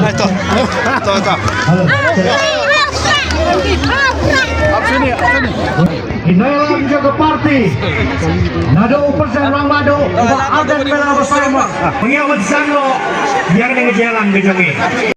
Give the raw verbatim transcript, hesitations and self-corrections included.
Ito. Ito, ito. Ki nongïalam jong ka party. Naduh u President Rangbah Duh, u Bah Ardent Miller Basaiawmoit. Pynïaid bad sngewbha ïa kane ka jingïalang ka jong ngi.